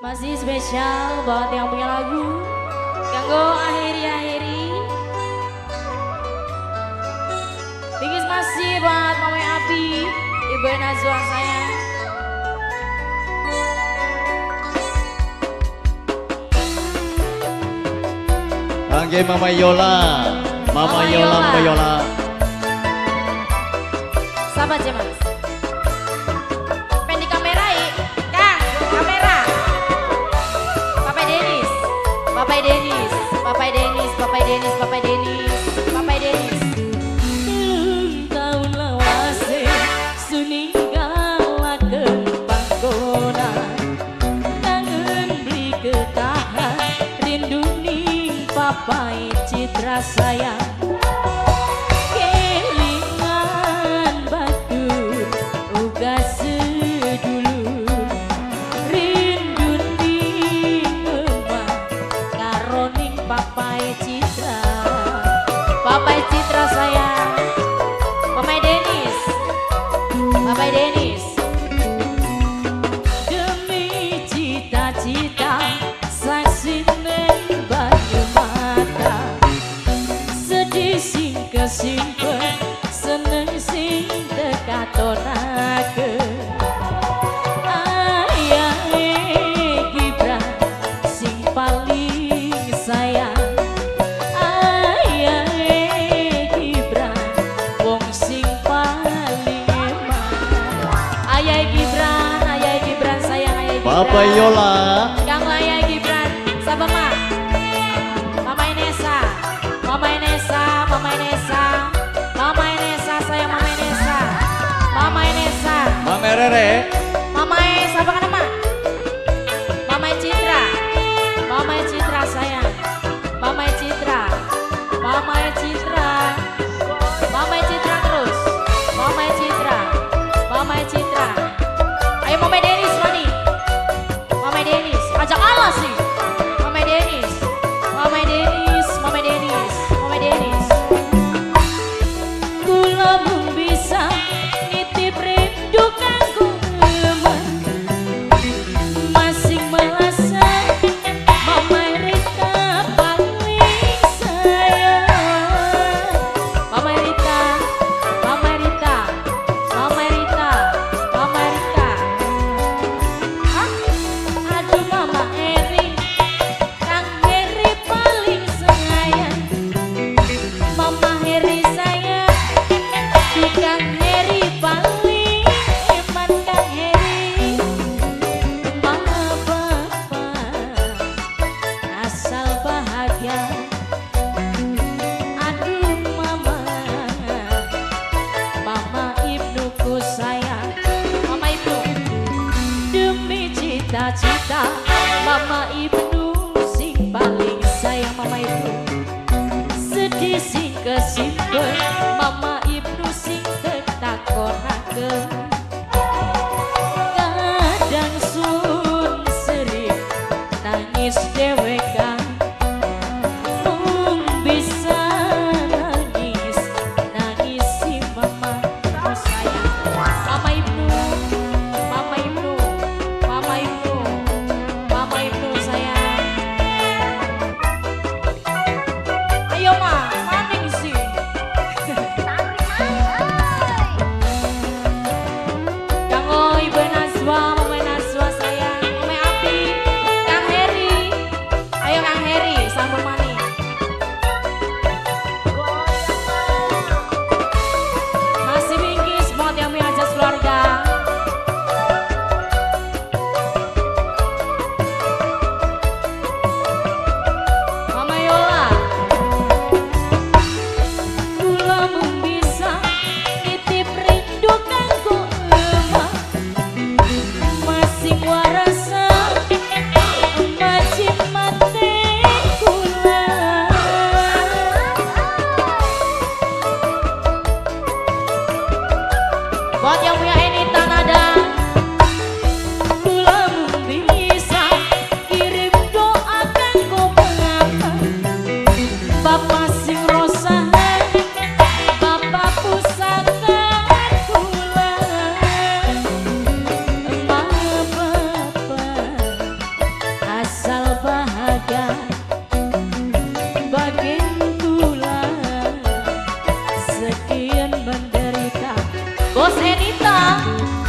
Masih spesial buat yang punya lagu. Kanggo akhiri-akhiri. Tinggi masih buat Mama Api, Ibu Nazwa sayang. Kangge Mama Yola, Mama Yola, Mama Yola. Sahabat Mas. Pen di kamera, Kang, kamera. Bapak Denis, Bapak Denis, Bapak Denis, Bapak Denis, Bapak Denis, Bapak Denis. Tahun lawase suninggalaken panggonan. Kangen beli ketahan rindu ning papai citra sayang. Kelingan batur uga sedulur rindu ning emah karo ning papai citra. Papai citra sayang. Papai Denis, Papai Denis. Demi cita-cita saksi neng banyu mata. Sedih sing kesimpen, seneng sing tekatonake. Ayahe Gibran sing paling sayang. Ayahe Gibran wong sing paling eman. Ayahe Gibran, ayahe Gibran sayang, ayahe Gibran. Bapak Yola. Kang Ayah Gibran, sapa Ma? Mama Inesa, Mama Inesa, Mama Inesa, Mama Inesa sayang Mama Inesa, Mama Inesa, Mama Rere. Mama E, sapa kan Ma? Mama Citra, Mama Citra sayang, Mama Citra, Mama Citra, Mama Citra terus, Mama Citra, Mama Citra. Ayo Mama Denis mani. Mama Denis, ajak Allah sih. Mama Denis, Mama Denis, Mama Denis, Mama Denis. Kula mung bisa nitip rindu kanggo eman. Masing melasa Mama Rita paling sayang. Mama Rita, Mama Rita, Mama Rita, Mama Rita. Hah? Aduh Mama Eri, Kang Heri paling sayang. Mama Heri sayang, di Kang Heri paling eman Kang Heri. Mama Bapak asal bahagia. Aduh Mama, Mama Ibnuku sayang, Mama Ibnu. Demi cita-cita Mama Ibnu sing paling sayang Mama Ibnu. Sedih sing kesimpen Mama Ibnu sing tetakonake. Kadang sun sering nangis dewekan. Mung bisa nangis, nangis si Mama Ibnu sayang. Mama Ibnu, Mama Ibnu, Mama Ibnu, Mama Ibnu sayang. Ayo Ma, maning sih. Bos Enita.